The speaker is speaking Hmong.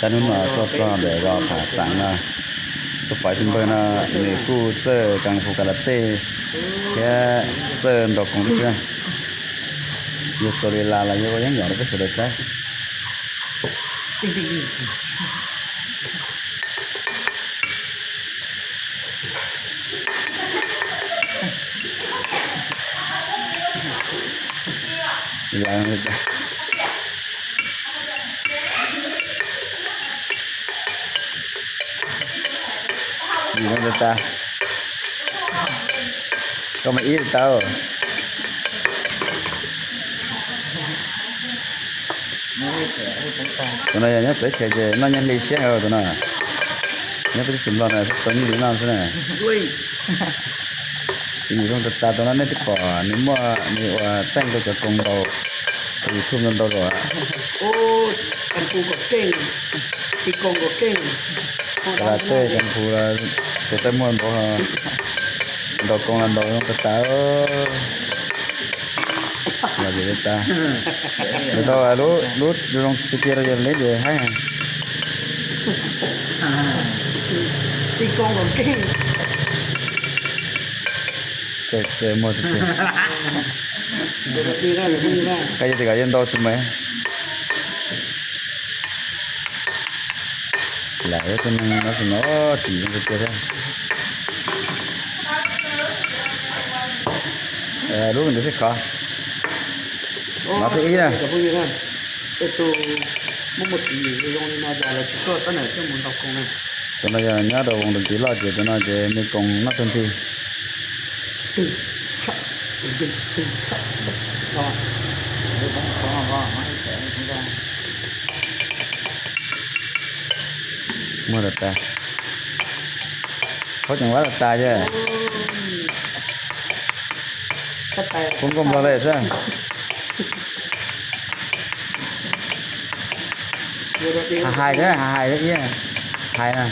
Tab hnub no tuaj txog ntawm zos Phav Xav no, tus poj ib tug npawg no nws kuj txawj kung fu karate thiab txawj ntaus koos thiab. Yus xaus li las los yus ua yeeb yam rau peb sawv daws saib. Koj mas ib tau. Tus no yog nyob txawv chaw ces noj nyob hli siab tus no. Nyob peb teb chaws Nplog no tau nyob li no xwb na. Tus nws zoo tas tas tus no nej twb pom nws muaj nws ua teej rau cov koos ntaus, tus YouTube ntau ntau zaus. Karate kung fu los tes taw muaj npaum, ntaus koos los ntaus zoo tas tas. Los ces tas, nws tau lub zoo tiag tiag rau yog li ces haib. Muaj tiag tiag. Koj yog tias kom yus ntaus tsis mas. Lam yog tus neeg no tus no tsis zoo tiag thiab. Lub ntawd xwb khov. No thib ib na. Tus no yog nyob rau voos ntawm tiv loj ces tus no ces me koos noj tag nti. Muaj tas tas. Qhov tseem vab tas tas ces poob nkauj nplog li xwb. Hais hais thiab, hais hais thiab ib hais na.